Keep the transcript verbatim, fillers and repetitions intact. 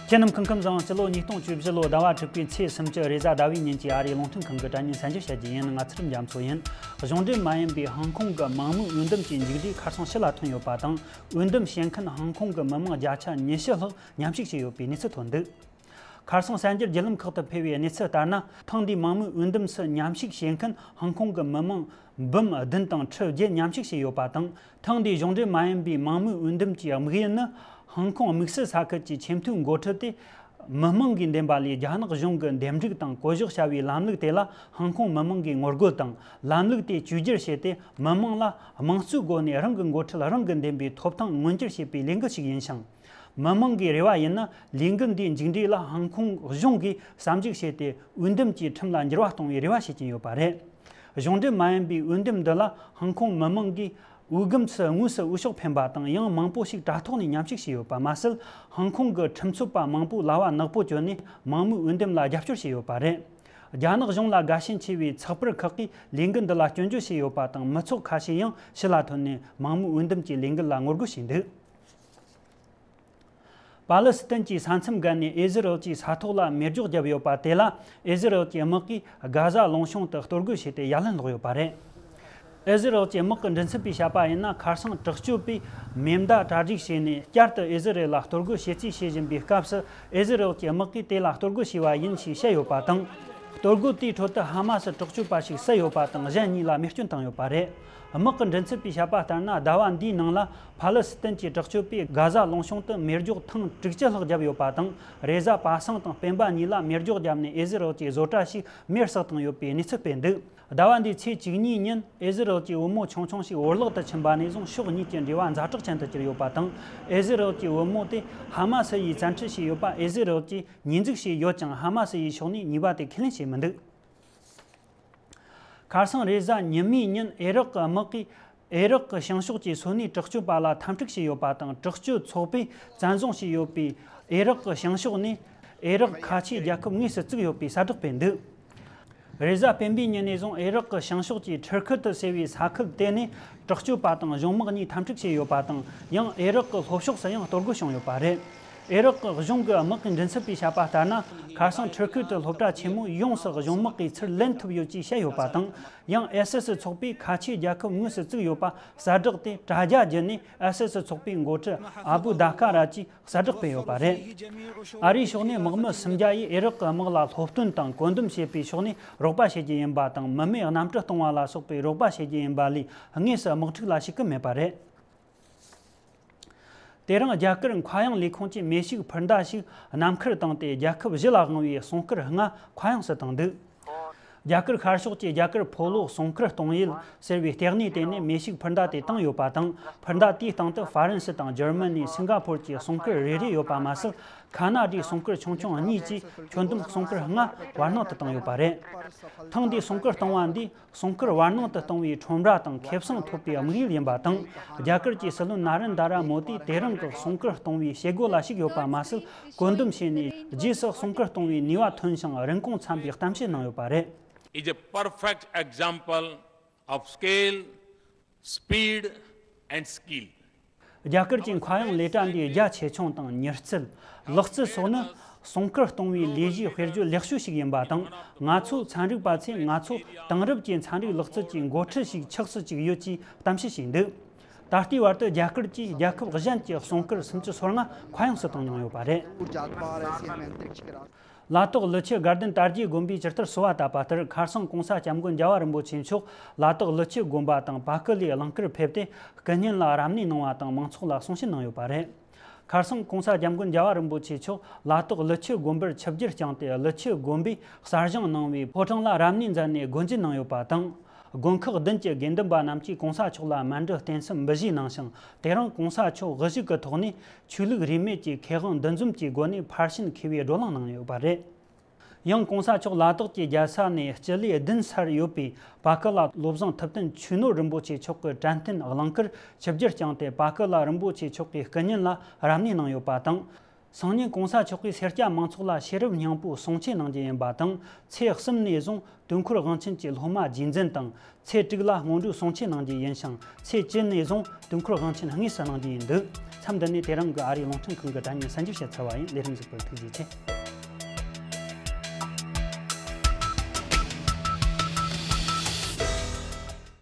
ཁྱེད་རྣམས་སྐུ་ཁམས་བཟང་། སྤྱི་ལོ་ཉིས་སྟོང་བཅུ་བཞི་ལོ་ཟླ་བ་དྲུག་པའི་ཚེས་སུམ་ཅུ་རེས་གཟའ་ཟླ་བའི་ཉིན་གྱི་ཨ་རིའི་རླུང་འཕྲིན་ཁང་གི་དྲ་བརྙན་གསན་རྒྱ་བྱེད་རྒྱུ་ཡིན། ང་ཚེ་རིང་རྒྱ་མཚོ་ཡིན། གཞུང་འབྲེལ་མ་ཡིན་པའི་ཧང་ཀོང་གི་མང་མོས་འོས་འདེམས་ཀྱི་མཇུག་འབྲས་ཁ་སང་ཕྱི་ལ་ཐོན་ཡོད་པ་དང་། འོས་འདེམས་བྱེད་མཁན་ཧང་ཀོང་གི་མི་མང་བརྒྱ་ཆ་ཉི་ཤུ་ལྷག་མཉམ་ཞུགས་བྱས་ཡོད་པའི་གནས་ཚུལ་ཐོན་འདུག་ཁ་སང་གསར་འགྱུར་བརྒྱུད་ལམ་ཁག་ཏུ་ཕེབས་པའི་གནས་ཚུལ་ལྟར་ན། ཐེངས་འདིའི་མང་མོས་འོས་འདེམས་སུ་མཉམ་ཞུགས་བྱེད་མཁན་ཧང་ཀོང་གི་མི་མང་འབུམ་བདུན་དང་ཁྲི་བརྒྱད་མཉམ་ཞུགས་བྱས་ཡོད་པ་དང་། ཐེངས་འདིའི་གཞུང་འབྲེལ་མ་ཡིན་པའི་མང་མོས་འོས་འདེམས་ཀྱི་དམིགས་ཡུལ་ནི། ཧང་ཀོང་དམིགས་བསལ་ས་ཁུལ་གྱི་ཆེས་མཐོའི་འགོ་ཁྲིད་དེ། མི་མང་གིས་འདེམས་པ་ལས། རྒྱ་ནག་གཞུང་གིས་འདེམས་སྒྲུག་དང་བསྐོ་གཞག་བྱ་བའི་ལམ་ལུགས་དེ་ལ་ཧང་ཀོང་མི་མང་གིས་ངོ་རྒོལ་དང་། ལམ་ལུགས་དེ་བཅོས་བསྒྱུར་བྱས་ཏེ། མི་མང་ལ་དམངས་གཙོའི་སྒོ་ནས་རང་གི་འགོ་ཁྲིད་རང་གིས་འདེམས་པའི་ཐོབ་ཐང་མངོན་འགྱུར་བྱེད་པའི་ལས་འགུལ་ཞིག་ཡིན་ཞིང་། མི་མང་གི་རེ་བ་ཡིན་ན། ལས་འགུལ་འདིའི་མཇུག་འབྲས་ལ་ཧང་ཀོང་གཞུང་གིས་བསམ་གཞིག་བྱས་ཏེ། འོས་འདེམས་ཀྱི་ཁྲིམས་ལ་འགྱུར་བ་གཏོང་བའི་རེ་བ་བྱེད་ཀྱིན་ཡོད་པ་རེད། གཞུང་འབྲེལ་མ་ཡིན་པའི་འོས་འདེམས་འདི་ལ་ཧང་ཀོང་མི་མང་གིས་འོས་སྒམ་སུ་དངོས་སུ་འོས་ཤོག་འཕེན་པ་དང་། ཡང་མང་པོ་ཞིག་དྲ་ཐོག་ནས་མཉམ་ཞུགས་བྱས་ཡོད་པ་མ་ཟད། ཧང་ཀོང་གི་ཁྲིམས་རྩོད་པ་མང་པོས་ལྭ་བ་ནག་པོ་གྱོན་ནས་མང་མོས་འོས་འདེམས་ལ་རྒྱབ་སྐྱོར་བྱས་ཡོད་པ་རེད། རྒྱ་ནག་གཞུང་ལ་དགའ་ཞེན་ཆེ་བའི་ཚགས་པར་ཁག་གིས་ལས་འགུལ་འདི་ལ་སྐྱོན་བརྗོད་བྱས་ཡོད་པ་དང་། མི་ཚོགས་ཁ་ཤས་ཡང་ཕྱི་ལ་ཐོན་ནས་མང་མོས་འོས་འདེམས་ཀྱི་ལས་འགུལ་ལ་ངོ་རྒོལ་བྱས་འདུག་པ་ལི་སི་ཐན་གྱི་ས་མཚམས་བརྒལ་ནས་ཨི་ཟི་རལ་གྱི་ས་ཐོག་ལ་མེ་སྒྱོགས་བརྒྱབ་ཡོད་པ་དེ་ལ། ཨི་ཟི་རལ་གྱི་དམག་གིས་གྷ་ཟ་ལུང་གཤོང་དུ་གཏོར་རྒོལ་བྱས་ཏེ་ཡ་ལན་སློག་ཡོད་པ་རེད། ཨི་ཟི་རལ་གྱི་དམག་གི་མགྲིན་ཚབ་པས་བཤད་པ་ཡིན་ན། ཁ་སང་དྲག་སྤྱོད་པས་མེ་མདའ་གྲ་སྒྲིག་བྱས་ནས་བསྐྱར་དུ་ཨི་ཟི་རལ་ལ་གཏོར་རྒོལ་བྱེད་རྩིས་བྱེད་བཞིན་པའི་སྐབས་སུ། ཨི་ཟི་རལ་གྱི་དམག་གིས་དེ་ལ་གཏོར་རྒོལ་བྱས་པ་ཡིན་ཞེས་བཤད་ཡོད་པ་དང་། གཏོར་རྒོལ་དེའི་ཁྲོད་དུ་ཧ་མ་སི་དྲག་སྤྱོད་པ་ཞིག་བསད་ཡོད་པ་དང་། གཞན་གཉིས་ལ་རྨས་སྐྱོན་བཏང་ཡོད་པ་རེད། དམག་གི་མགྲིན་ཚབ་པས་བཤད་པ་ལྟར་ན། ཟླ་བ་འདིའི་ནང་ལ་ཕ་ལི་སི་ཐན་གྱི་དྲག་སྤྱོད་པས་གྷ་ཟ་ལུང་གཤོང་དུ་མེ་སྒྱོགས་ཐེངས་དྲུག་ཅུ་ལྷག་བརྒྱབ་ཡོད་པ་དང་། རེས་གཟའ་པ་སངས་དང་སྤེན་པ་གཉིས་ལ་མེ་སྒྱོགས་བརྒྱབ་ནས་ཨི་ཟི་རལ་གྱི་བཟོ་གྲྭ་ཞིག་མེར་བསྲེགས་བཏང་ཡོད་པའི་གནས་ཚུལ་སྤེལ་འདུག་ཟླ་བ་འདིའི་ཚེས་བཅུ་གཉིས་ཉིན་ཨི་ཟི་རལ་གྱི་བུ་མོ་ཆུང་ཆུང་ཞིག་བོར་བརླག་ཏུ་ཕྱིན་པ་ནས་བཟུང་ཕྱོགས་གཉིས་ཀྱི་འབྲེལ་བ་ཛ་དྲག་ཅན་དུ་གྱུར་ཡོད་པ་དང་། ཨི་ཟི་རལ་གྱི་བུ་མོ་དེ་ཧ་མ་སི་ཡིས་བཙན་ཁྲིད་བྱས་ཡོད་པ་ཨི་ཟི་རལ་གྱིས་ཉེས་འཛུགས་བྱས་ཡོད་ཀྱང་། ཧ་མ་སི་ཡི་ཕྱོགས་ནས་ཉེས་པ་དེ་ཁས་ལེན་བྱས་མི་འདུག་ཁ་སང་རེས་གཟའ་ཉི་མའི་ཉིན་ཨི་རག་གི་དམག་གིས་ཨི་རག་གི་བྱང་ཕྱོགས་ཀྱི་སོ་ནའི་དྲག་སྤྱོད་པ་ལ་འཐབ་འཁྲུག་བྱས་ཡོད་པ་དང་། དྲག་སྤྱོད་ཚོགས་པས་བཙན་བཟུང་བྱས་ཡོད་པའི་ཨི་རག་གི་བྱང་ཕྱོགས་ནས་ཨི་རག་ཁ་ཆེའི་རྒྱལ་ཁབ་དངོས་སུ་བཙུགས་ཡོད་པའི་གསལ་བསྒྲགས་སྤེལ་འདུག་རེས་གཟའ་སྤེན་པའི་ཉིན་ནས་བཟུང་ཨི་རག་གི་བྱང་ཕྱོགས་ཀྱི་ཁྲིར་ཁུད་དུ་ཟེར་བའི་ས་ཁུལ་དེ་ནས་དྲག་སྤྱོད་པ་དང་གཞུང་དམག་གཉིས་འཐབ་འཁྲུག་བྱས་ཡོད་པ་དང་། ཡང་ཨི་རག་གི་ལྷོ་ཕྱོགས་སུ་ཡང་གཏོར་རྒོལ་བྱུང་ཡོད་པ་རེད། ཨི་རག་གི་གཞུང་གི་དམག་གི་མགྲིན་ཚབ་པས་བཤད་པ་ལྟར་ན། ཁ་སང་ཁྲིར་ཁུད་དུ་སློབ་གྲྭ་ཆེན་མོ་ཡོངས་སུ་གཞུང་དམག་གིས་ཚུར་ལེན་ཐུབ་ཡོད་ཅེས་བཤད་ཡོད་པ་དང་། ཡང་ཨེ་སི་སི་ཚོགས་པས་ཁ་ཆེའི་རྒྱལ་ཁབ་དངོས་སུ་བཙུགས་ཡོད་པ་གསལ་བསྒྲགས་དེ་དྲ་རྒྱ་བརྒྱུད་ནས་ཨེ་སི་སི་ཚོགས་པའི་འགོ་ཁྲིད་ཨ་བུ་དཱ་ཀ་ར་གྱིས་གསལ་བསྒྲགས་སྤེལ་ཡོད་པ་རེད། ཨ་རིའི་ཕྱོགས་ནས་དམག་མི་སུམ་བརྒྱ་ཡིས་ཨི་རག་གི་དམག་ལ་སློབ་སྟོན་དང་བཀོད་འདོམས་བྱེད་པའི་ཕྱོགས་ནས་རོགས་པ་བྱེད་རྒྱུ་ཡིན་པ་དང་། མི་མེད་གནམ་གྲུ་གཏོང་བ་ལ་སོགས་པའི་རོགས་པ་བྱེད་རྒྱུ་ཡིན་པ་ལས། དངོས་སུ་དམག་འཁྲུག་ལ་ཞུགས་ཀྱི་མེད་པ་རེད། དེ་རིང་རྒྱ་གར་མཁའ་དབྱིངས་ལས་ཁུངས་ཀྱིས་མེ་ཤུགས་འཕུར་མདའ་ཞིག་ནམ་མཁར་བཏང་སྟེ། རྒྱལ་ཁབ་བཞི་ལ་དབང་བའི་སྲུང་སྐར་ལྔ་མཁའ་དབྱིངས་སུ་བཏང་འདུག་རྒྱ་གར་ཤར་ཕྱོགས་ཀྱི་རྒྱ་གར་ཕོ་ལོ་སྲུང་སྐར་གཏོང་ཡུལ་ཟེར་བའི་ལྟེ་གནས་དེ་ནས་མེ་ཤུགས་འཕུར་མདའ་དེ་བཏང་ཡོད་པ་དང་། འཕུར་མདའ་དེའི་སྟེང་དུ་ཧྥ་རན་སི་དང་འཇར་མ་ནི། སིང་ག་ཕོར་གྱི་སྲུང་སྐར་རེ་རེ་ཡོད་པ་མ་ཟད། ཁ་ན་ཌའི་སྲུང་སྐར་ཆུང་ཆུང་གཉིས་བཅས་ཁྱོན་བསྡོམས་སྲུང་སྐར་ལྔ་བར་སྣང་དུ་བཏང་ཡོད་པ་རེད། ཐེངས་འདིའི་སྲུང་སྐར་གཏོང་བ་འདིས། སྲུང་སྐར་བར་སྣང་དུ་གཏོང་བའི་ཁྲོམ་ར་དང་ཁེ་བཟང་ཐོབ་པའི་དམིགས་ཡུལ་ཡིན་པ་དང་། རྒྱ་གར་གྱི་སྲིད་བློན་ན་རེན་དྷ་ར་མོ་དིས་དེ་རིང་གི་སྲུང་སྐར་གཏོང་བའི་བྱེད་སྒོ་ལ་ཞུགས་ཡོད་པ་མ་ཟད། བཀོད་འདོམས་བྱས་ནས་རྗེས་སུ་སྲུང་སྐར་གཏོང་བའི་ནུས་པ་ཐོན་ཞིང་རིན་གོང་འཚམ་པའི་གཏམ་བཤད་གནང་ཡོད་པ་རེད། Is a perfect example of scale, speed and skill. རྒྱ་གར་གྱི་མཁའ་དབྱིངས་ལས་གྲྭ་འདིའི་རྒྱ་ཆེ་ཆུང་དང་མྱུར་ཚད། ལག་རྩལ་སོགས་ནི་སྲུང་སྐར་གཏོང་བའི་ལས་གཞིའི་དཔེར་བརྗོད་ལེགས་ཤོས་ཤིག་ཡིན་པ་དང་། ང་ཚོ་ཚན་རིག་པ་ཚོས་ང་ཚོ་དེང་རབས་ཀྱི་ཚན་རིག་ལག་རྩལ་གྱི་འགོ་ཁྲིད་ཞིག་ཆགས་སུ་བཅུག་ཡོད་ཅེས་གཏམ་བཤད་བྱས་འདུག་ད་ལྟའི་བར་དུ་རྒྱ་གར་གྱིས་རྒྱལ་ཁབ་གཞན་གྱི་སྲུང་སྐར་སུམ་ཅུ་སོ་ལྔ་མཁའ་དབྱིངས་སུ་བཏང་མྱོང་ཡོད་པ་རེད། ལ་དྭགས་ཀླུ་ཆུ་དགའ་ལྡན་དར་རྒྱས་དགོན་པས་ཇི་ལྟར་གསོལ་བ་བཏབ་པ་ལྟར། ཁ་སང་གོང་ས་སྐྱབས་མགོན་རྒྱལ་བ་རིན་པོ་ཆེ་མཆོག་ལ་དྭགས་ཀླུ་ཆུ་དགོན་པ་དང་བར་སྐལ་ལའི་གླིང་དཀར་ཕེབས་ཏེ། སྐུ་བརྙན་ལ་རབ་གནས་གནང་བ་དང་། མང་ཚོགས་ལ་གསུང་བཤད་གནང་ཡོད་པ་རེད། ཁ་སང་གོང་ས་སྐྱབས་མགོན་རྒྱལ་བ་རིན་པོ་ཆེ་མཆོག་ལ་དྭགས་ཀླུ་ཆུ་དགོན་པར་ཆིབས་བསྒྱུར་བསྐྱངས་ཏེ། ཀླུ་ཆུ་དགོན་པའི་གསར་བཞེངས་གནང་བའི་ཕོ་བྲང་ལ་རབ་གནས་མཛད་ནས་སྒོ་འབྱེད་གནང་ཡོད་པ་དང་། དགོན་ཁག་བདུན་གྱི་དགེ་འདུན་པ་རྣམས་ཀྱིས་གོང་ས་མཆོག་ལ་མཎྜལ་རྟེན་གསུམ་འབུལ་བཞེས་གནང་ཞིང་། དེ་རིང་གོང་ས་མཆོག་དབུ་བཞུགས་ཀྱི་ཐོག་ནས་ཆོས་ལུགས་རིས་མེད་ཀྱི་མཁས་དབང་འདུ་འཛོམས་ཀྱི་སྒོ་ནས་ཕར་ཕྱིན་མཁས་པའི་བགྲོ་གླེང་གནང་ཡོད་པ་རེད། ཡང་གོང་ས་མཆོག་ལ་དྭགས་ཀྱི་རྒྱལ་ས་ནས་སྤྱི་ལེ་བདུན་སར་ཡོད་པའི་བར་སྐལ་ལ་བློ་བཟང་ཐུབ་བསྟན་ཆོས་ནོར་རིན་པོ་ཆེ་མཆོག་གི་དྲན་རྟེན་གླིང་དཀར་ཆིབས་བསྒྱུར་བསྐྱངས་ཏེ། བར་སྐལ་ལ་རིན་པོ་ཆེ་མཆོག་གི་སྐུ་བརྙན་ལ་རབ་གནས་གནང་ཡོད་པ་དང་། སང་ཉིན་གོང་ས་མཆོག་གིས་སེར་སྐྱ་མང་ཚོགས་ལ་ཤེས་རབ་སྙིང་པོའི་གསུང་ཆོས་གནང་རྒྱུ་ཡིན་པ་དང་། ཚེས་གསུམ་ནས་བཟུང་དུས་འཁོར་དབང་ཆེན་གྱི་སློབ་མ་རྗེས་འཛིན་དང་། ཚེས་དྲུག་ལ་སྔོན་འགྲོའི་གསུང་ཆོས་གནང་རྒྱུ་ཡིན་ཞིང་། ཚེས་བཅུ་ནས་བཟུང་དུས་འཁོར་དབང་ཆེན་དངོས་སུ་གནང་རྒྱུ་ཡིན་འདུག་མཚམས་འདི་ནས་དེ་རིང་གི་ཨ་རིའི་རླུང་འཕྲིན་ཁང་གི་སྒྲ་བརྙན་གསར་འགྱུར་བཤད་ཚར་བ་ཡིན། ལས་རིམ་གཟིགས་པར་ཐུགས་རྗེ་ཆེ།